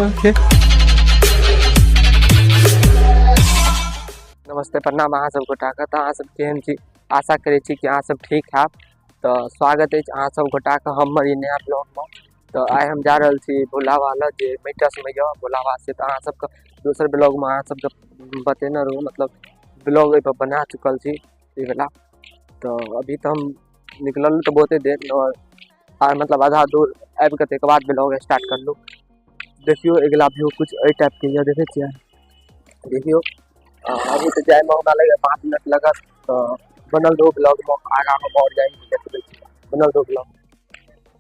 Okay. नमस्ते, प्रणाम अहाँ सब गोटाके। तऽ अहाँ सब केहन छी? आशा करै छी कि अहाँ सब ठीक हैब। तऽ स्वागत अछि अहाँ सब गोटाके हमर ई नया ब्लॉगमे। तऽ आइ हम जा रहल छी भोला बाबा लग जे मैटसमे यऽ भोला बाबा से। तऽ अहाँ सबके दोसर ब्लॉगमे अहाँ सबके बतेने रहूँ, मतलब ब्लॉग एहिपर बना चुकल छी ई वला। तऽ अभी तऽ हम निकलल तऽ बहुते देर और मतलब आधा दूर आबि कऽ ताहिके बाद ब्लॉग स्टार्ट करलहुँ। देखियौ अगिला व्यू कुछ एहि टाइपके यऽ, देखै छियै। देखियौ अभी तऽ जाइमे हमरा लगैए 5 मिनट लगत। तऽ बनल रहू ब्लॉगमे, आगाँ हम आओर जाइ देखबै छी, बनल रहू ब्लॉग।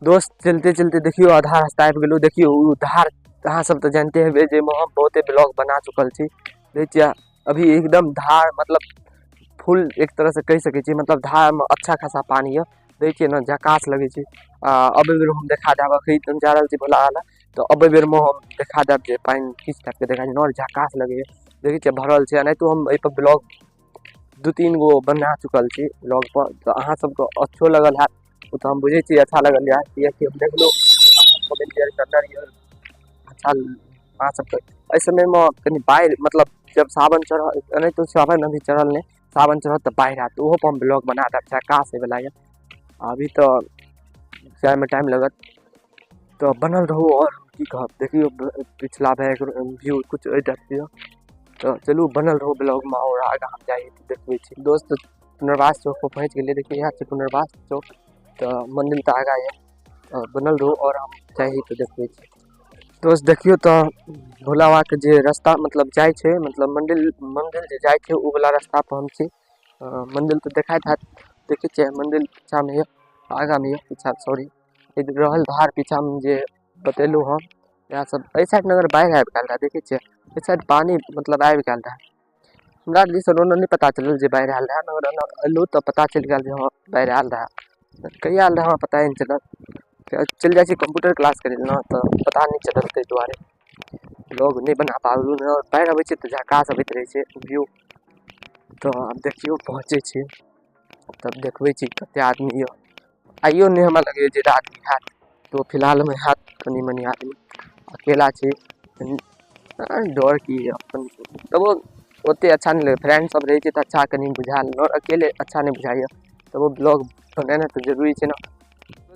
दोस्त चलते चलते देखियौ आधा रास्ता आबि गेलहुँ। देखियौ ओ धार अहाँ सब तऽ जानते हेबै जाहिमे हम बहुते ब्लॉग बना चुकल छी। देखै छियै अभी एकदम धार मतलब फुल एक तरहसँ कहि सकै छी, मतलब धारमे अच्छा खासा पानि यऽ। देखै छियै ने झकास लगै छै। अबै बेरमे हम देखा देब, अखन हम जा रहल छी भोला बाबा, तऽ अबै बेरमे हम देखा देब जे पानि किस टाइपके देखा नर झकास लगैए। देखै छियै भरल छै। एनाहितो हम एहिपर ब्लॉग 2-3 गो बना चुकल छी ब्लॉगपर, तऽ अहाँ सबके अच्छो लगल हैत, ओ तऽ हम बुझै छी अच्छा लगल यऽ, किएकि हम देखलहुँ कमेंट करने रहियै अच्छा अहाँ सबके। एहि समयमे कनि बाढ़ि मतलब जब सावन चढ़ल, एनाहितो सावन अभी चढ़ल नहि, सावन चढ़त तऽ बाढ़ि आयत, ओहोपर हम ब्लॉग बना देब, झकास होइवला यऽ। अभी तऽ जाइमे टाइम लगत, तऽ बनल रहू। आओर की कहब, देखियौ पिछला बैक व्यू कुछ एहि टाइपके यऽ। तऽ चलू बनल रहू ब्लॉगमे आओर आगाँ हम जाइ देखबै छी। दोस्त पुनर्वास चौकपर पहुँचि गेलियै। देखियौ इएह छै पुनर्वास चौक, तऽ मन्दिर तऽ आगाँ यऽ। तऽ बनल रहू आओर हम जाइ तऽ देखबै छी। दोस्त देखियौ तऽ भोला बाबाके जे रास्ता मतलब जाइ छै, मतलब मन्दिर जे जाइ छै ओ वला रास्तापर हम छी। मन्दिर तऽ देखाइत हैत, देखै छियै मन्दिर पीछामे यऽ, आगाँमे यऽ, पीछा सॉरी रहल धार पीछामे जे बतेलहुँ हम। इएह सब एहि साइड अगर बाढ़ि आबि गेल रहए, देखै छियै एहि साइड पानि मतलब आबि गेल रहए। हमरा दिस ओना नहि पता चलल जे बाढ़ि आयल रहए, मगर ओना एलहुँ तऽ पता चलि गेल जे हँ बाढ़ि आयल रहए। कहिया आयल रहए हमरा पता नहि चलल, चलि जाइ छी कम्प्यूटर क्लास करै लए ने, तऽ पता नहि चलल, ताहि दुआरे ब्लॉग नहि बना पाबलहुँ। बाढ़ि अबै छै तऽ झकास अबैत रहै छै व्यू। तऽ आब देखियौ पहुँचै छी तब देखबै छी कतेक आदमी यऽ। आइयो नहि हमरा लगैए जे आदमी हैत, तऽ फिलहालमे हैत कनि मनि आदमी। अकेला छी, डर की अपन, तबो ओतेक अच्छा नहि लगैए। फ्रेंड सब रहै छै तऽ अच्छा कनि बुझायल, आओर अकेले अच्छा नहि बुझाइए। तबो ब्लॉग बनेनाइ तऽ जरूरी छै ने।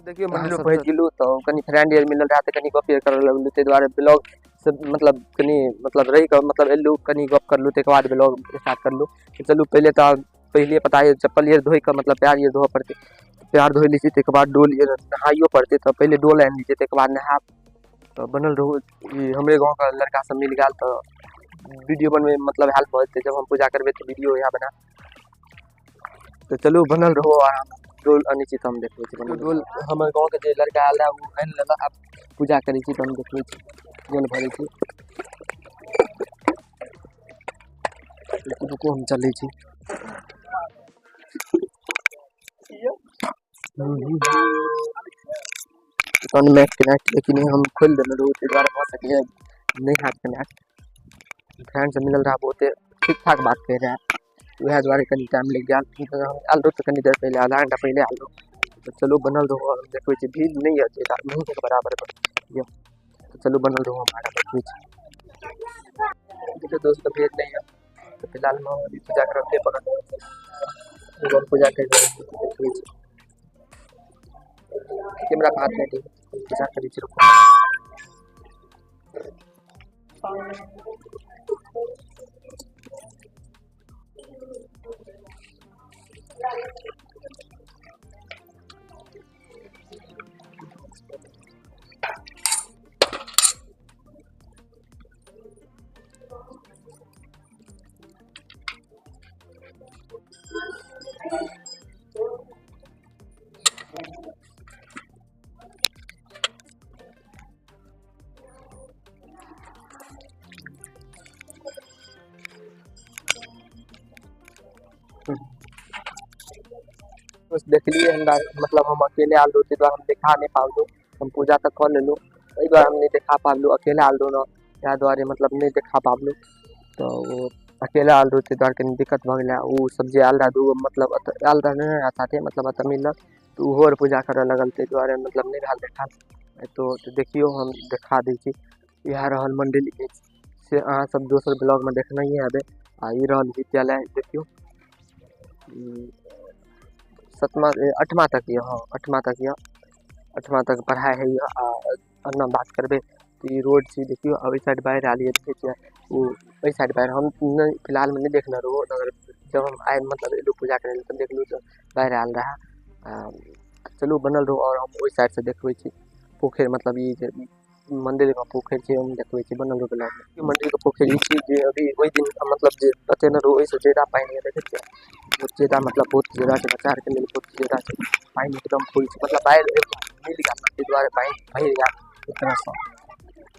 देखियौ मन्दिरो पहुँचि गेलहुँ तऽ कनि फ्रेंड आर मिलल रहए तऽ कनि गप आर करऽ लगलहुँ, ताहि दुआरे ब्लॉग से मतलब कनि मतलब रहि कऽ मतलब एलहुँ कनि गप करलहुँ, ताहिके बाद ब्लॉग स्टार्ट करलहुँ। चलू पहिले तऽ पहिले पता यऽ चप्पल आर धोइ कऽ मतलब पैर आर धोअ पड़तै, पैर धोइ लै छी, ताहिके बाद डोल आर नहाइयो पड़तै, तऽ पहिले डोल आनि लै छी ताहिके बाद नहायब। तऽ बनल रहू। ई हमरे गाँवके लड़का सब मिल गेल तऽ वीडियो बनबैमे मतलब हेल्प भऽ जेतै, जब हम पूजा करबै तऽ वीडियो इएह बनायब। तऽ चलू बनल रहू। आराम डोल अनै छी तऽ हम देखबै छी। डोल हमर गाँवके जे लड़का आयल रहए ओ आनि लेलक, आब पूजा करै छी तऽ हम देखबै छी। जल भरै छी, रुकू हम चलै छी। तहन मैट कनेक्ट लेकिन हम खोलि देने रहूँ, ताहि दुआरे भऽ सकैए नहि हैत कनेक्ट। फ्रेंड सब मिलल रहए, बहुते ठीक ठाक बात कहै रहए, वएह दुआरे कनि टाइम लागि गेल। हम आयल रहूँ तऽ कनि देर पहिले, आधा घण्टा पहिले आयल रहूँ। तऽ चलू बनल रहू आओर देखबै छी। भीड़ नहि यऽ, नहिके बराबर यऽ। तऽ चलू बनल रहू, हम आगाँ देखबै छी। देखियौ दोस्त भीड़ नहि यऽ, तऽ फिलहालमे हम अभी पूजा करब नहि पड़त, पूजा करि रहल छी, देखबै छी। कैमरा हाथ नहि दियौ, पूजा करै छी, रुकू। बस देखलियै हमरा मतलब हम अकेले आयल रहूँ, ताहि दुआरे हम देखा नहि पाबलहुँ। हम पूजा तऽ कऽ लेलहुँ, एहि दुआरे हम नहि देखा पाबलहुँ, अकेले आयल रहूँ ने, ताहि दुआरे मतलब नहि देखा पाबलहुँ। तऽ ओ अकेला आयल रहूँ ताहि दुआरे कनि दिक्कत भऽ गेलै। ओ सब जे आयल रहए दूगो मतलब एतऽ आयल रहए नहि साथे मतलब एतऽ मिलल, तऽ ओहो आर पूजा करऽ लगल, ताहि दुआरे मतलब नहि भेल देखा। तो देखियौ हम देखा दै छी। इएह रहल मंदिर से अहाँ सब दोसर ब्लॉगमे देखनहिए हेबै। आ ई रहल विद्यालय, देखियौ 7मा 8मा तक यऽ, हँ 8मा तक यऽ, 8मा तक पढ़ाइ होइए। आ एना बात करबै तऽ ई रोड छी, देखियौ ओहि साइड बाढ़ि आयल यऽ, देखै छियै ओ ओहि साइड बाढ़ि हम नहि फिलहालमे नहि देखने रहौं, मगर जब हम आइ मतलब एलहुँ पूजा करै लए तऽ देखलहुँ तऽ बाढ़ि आयल रहए। आ चलू बनल रहू आओर हम ओहि साइडसँ देखबै छी पोखरि, मतलब ई जे मन्दिरके पोखरि छै हम देखबै छी, बनल रहू ब्लॉगमे। ई मन्दिरके पोखरि ई छी जे अभी ओहि दिन मतलब जे बतेने रहौ ओहिसँ ज्यादा पानि यऽ, देखै छियै बहुत ज्यादा, मतलब बहुत ज्यादा छै, बच्चा आरके लेल बहुत ज्यादा छै, पानि एकदम फुल छै, मतलब बाढ़ि मिल गेल ताहि दुआरे पानि भरि गेल एक तरहसँ।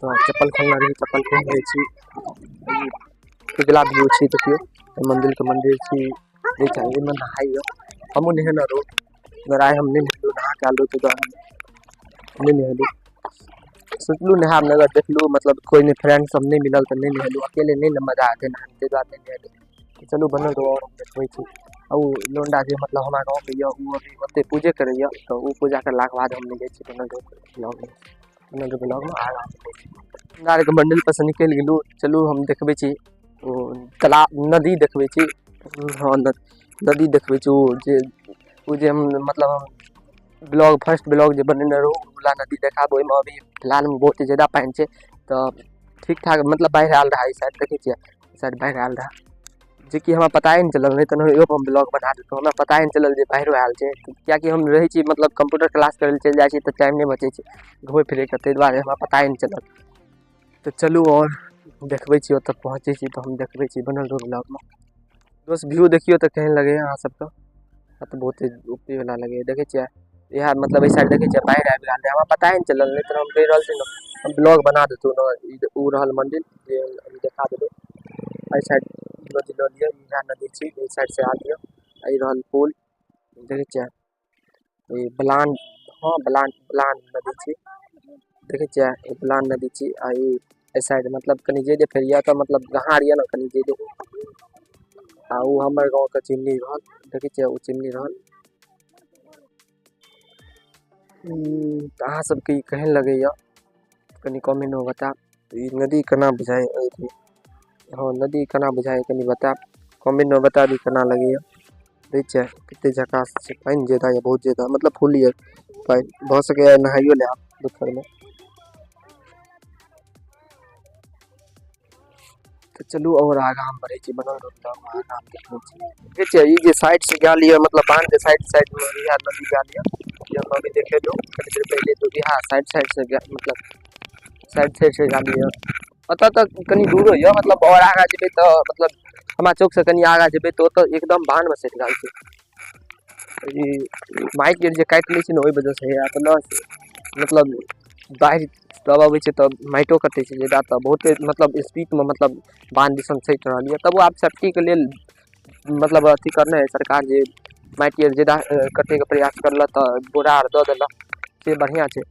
तऽ चप्पल खोलने रही, चप्पल खोलि लै छी। अगिला व्यू छी, देखियौ मन्दिरके मन्दिर छी, एहिमे नहाइए, हमहूँ नहेने रहौं, मगर आइ हम नहि नहेलहुँ, नहा कऽ आयल रहौं ताहि दुआरे नहि नहेलहुँ। सोचलहुँ नहायब, मगर देखलहुँ मतलब कोइ नहि, फ्रेंड सब नहि मिलल तऽ नहि नहेलहुँ, अकेले नहि ने मजा एतै नहायमे, ताहि दुआरे नहि नहेलहुँ। चलू बनल रहू आओर हम देखबै छी। आ ओ लौंडा जे मतलब हमरा गाँवके यऽ ओ अभी ओतहि पूजे करैए, तऽ ओ पूजा करलाके बाद हम मिलै छी, बनल रहू ब्लॉगमे, बनल रहू ब्लॉगमे। आगाँ मिलै छी। हमरा आरके मन्दिरपर सँ निकलि गेलहुँ, चलू हम देखबै छी ओ तालाब नदी देखबै छी, हँ नदी देखबै छी, ओ जे हम मतलब हम ब्लॉग फर्स्ट ब्लॉग जे बनेने रहौं ओ वला नदी देखायब। ओहिमे अभी फिलहालमे बहुत ही ज्यादा पानि छै, तऽ ठीक ठाक मतलब बाढ़ि आयल रहए एहि साइड, देखै छियै एहि साइड बाढ़ि आयल रहए, जेकि हमरा पताए नहि चलल, नहि तऽ ओहियोपर हम ब्लॉग बना देतहुँ। हमरा पताए नहि चलल जे बाढ़िओ आयल छै, किएकि हम रहै छी मतलब कम्प्यूटर क्लास करै लए चलि जाइ छी तऽ टाइम नहि बचै छै घुमै फिरैके, ताहि दुआरे हमरा पताए नहि चलल। तऽ चलू आओर देखबै छी, ओतऽ पहुँचै छी तऽ हम देखबै छी, बनल रहू ब्लॉगमे। दोस्त व्यू देखियौ तऽ केहन लगैए अहाँ सबके, तऽ बहुते उपरीवला लगैए, देखै छियै इएह मतलब एहि साइड देखै छियै बाढ़ि आबि गेल रहै, हमरा पताए नहि चलल, नहि तऽ हम कहि रहल छी ने हम ब्लॉग बना देतहुँ ने। ओ रहल मन्दिर जे अभी देखा देलहुँ, एहि साइड नदी लऽ लिअ, इएह नदी छी, एहि साइडसँ आयल यऽ। ई रहल पुल, देखै छियै ई बलान, हँ बलान, बलान नदी छी, देखै छियै ई बलान नदी छी। आ ई एहि साइड मतलब कनि जे फेर यऽ तऽ मतलब गहार यऽ ने कनि जे, आ ओ हमर गाँवके चिमनी रहल, देखै छियै ओ चिमनी रहल। तऽ अहाँ सबके ई केहन लगैए कनि कमेंटमे बतायब। ई नदी केना बुझाइ, हँ नदी केना बुझाइ कनि बतायब, कमेंटमे बता दी केना लगैए। देखै छियै कते झकास छै, पानि ज्यादा यऽ, बहुत ज्यादा मतलब फुल यऽ पानि, भऽ सकैए नहाइयो लेब दुपहरमे। तऽ चलू आओर आगाँ हम बढ़ै छी, बनल रहू ब्लॉगमे, आगाँ हम देखबै छी। देखै छियै ई जे साइडसँ गेल यऽ, मतलब बान्हके साइड साइडमे इएह नदी गेल यऽ, जे हम अभी देखेलहुँ कनि देर पहिले, तऽ इएह साइड साइडसँ गेल, मतलब साइड साइडसँ गेल यऽ। ओतऽ तऽ कनि दूरो यऽ, मतलब आओर आगाँ जेबै तऽ मतलब हमरा चौकसँ कनि आगाँ जेबै तऽ ओतऽ एकदम बान्हमे सटि गेल छै। ई माइक जे काटि लै छै ने ओहि वजहसँ होइए, प्लस मतलब बाढ़ि तब अबै छै तऽ माटिओ कटै छै ज्यादा, तऽ बहुते मतलब स्पीडमे मतलब बान्ह दिसन सटि रहल यऽ। तबो आब सेफ्टीके लेल मतलब अथी करने हइ सरकार, जे माटि आर ज्यादा कटैके प्रयास करलक तऽ बोरा आर दऽ देलक, से बढ़िआँ छै।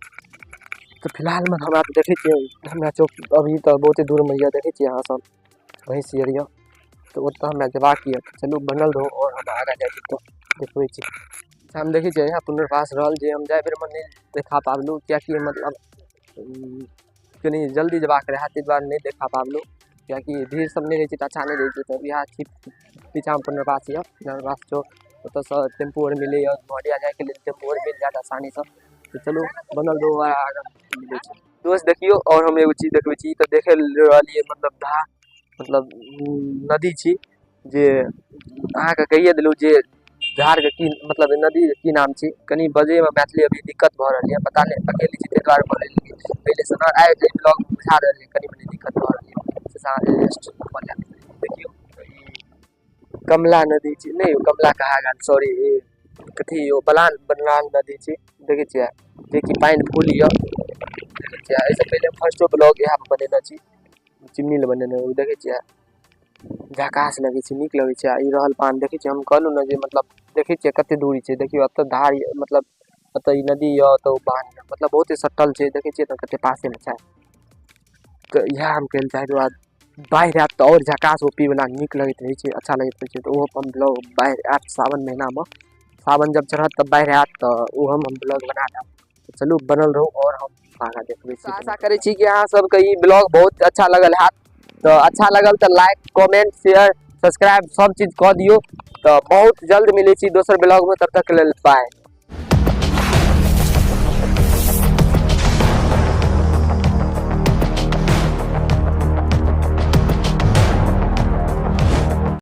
तऽ फिलहालमे हमरा तऽ देखै छियै हमरा चौक अभी तऽ बहुते दूरमे यऽ, देखै छियै अहाँ सब भैंस आर यऽ, तऽ ओतऽ हमरा जेबाक यऽ। चलू बनल रहू आओर हम आगाँ जाइ छी तऽ देखबै छी। हम देखै छियै यहाँ पुनर्वास रहल जे हम जाय बेरमे नहि देखा पाबलहुँ, किएकि मतलब कनि जल्दी जेबाक रहए ताहि दुआरे नहि देखा पाबलहुँ, किएकि भीड़ सब नहि रहै छै तऽ अच्छा नहि रहै छै। तऽ इएह छी पीछाँमे पुनर्वास यऽ, पुनर्वास चौक, ओतऽसँ टेम्पू आर मिलैए, मोहरिया जाइके लेल टेम्पू आर मिल जायत आसानीसँ। तऽ चलू बनल रहू आगाँ मिलै छै। दोस्त देखियौ आओर हम एगो चीज देखबै छी, ई तऽ देखे रहलियै मतलब धार मतलब नदी छी, जे अहाँके कहिए देलहुँ जे धारके की मतलब नदीके की नाम छी। कनि बजैमे मैथिली अभी दिक्कत भऽ रहल यऽ, पता नहि अकेले छी ताहि दुआरे भऽ रहल यऽ, पहिलेसँ ने आइ एहि ब्लॉग बुझा रहल यऽ कनि मनि दिक्कत भऽ रहल यऽ, से अहाँ रेस्ट कऽ लेब। देखियौ कमला नदी छी, नहि कमला कहा गेल सॉरी, कथी ओ बलान, बलान नदी छी, देखै छियै जेकि पानि फुल यऽ, देखै छियै। एहिसँ पहिले फर्स्टो ब्लॉग इएह पर बनेने छी, चिमनी लए बनेने रहौं, देखै छियै झकास लगै छै, नीक लगै छै। आ ई रहल बान्ह, देखै छियै हम कहलहुँ ने जे मतलब देखै छियै कते दूरी छै, देखियौ एतऽ धार यऽ, मतलब एतऽ ई नदी यऽ, ओतऽ ओ बान्ह यऽ, मतलब बहुते सटल छै, देखै छियै तऽ कते पासेमे छै। तऽ इएह हम कहै लए चाहै छी, बाढ़ि आयत तऽ आओर झकास ओपी वला नीक लगैत रहै छै, अच्छा लगैत रहै छै। तऽ ओहो हम ब्लॉग बाढ़ि आयत सावन महीनामे, सावन जब चढ़त तब बाढ़ि आयत तऽ ओहो हम ब्लॉग बना देब। तऽ चलू बनल रहू आओर हम आगाँ देखबै छी। आशा करै छी कि अहाँ सबके ई ब्लॉग बहुत अच्छा लगल हैत। तऽ अच्छा लगल तऽ लाइक, कमेंट, शेयर, सब्सक्राइब सब चीज कऽ दियौ। तऽ बहुत जल्द मिलै छी दोसर ब्लॉगमे, तब तक लेल बाय।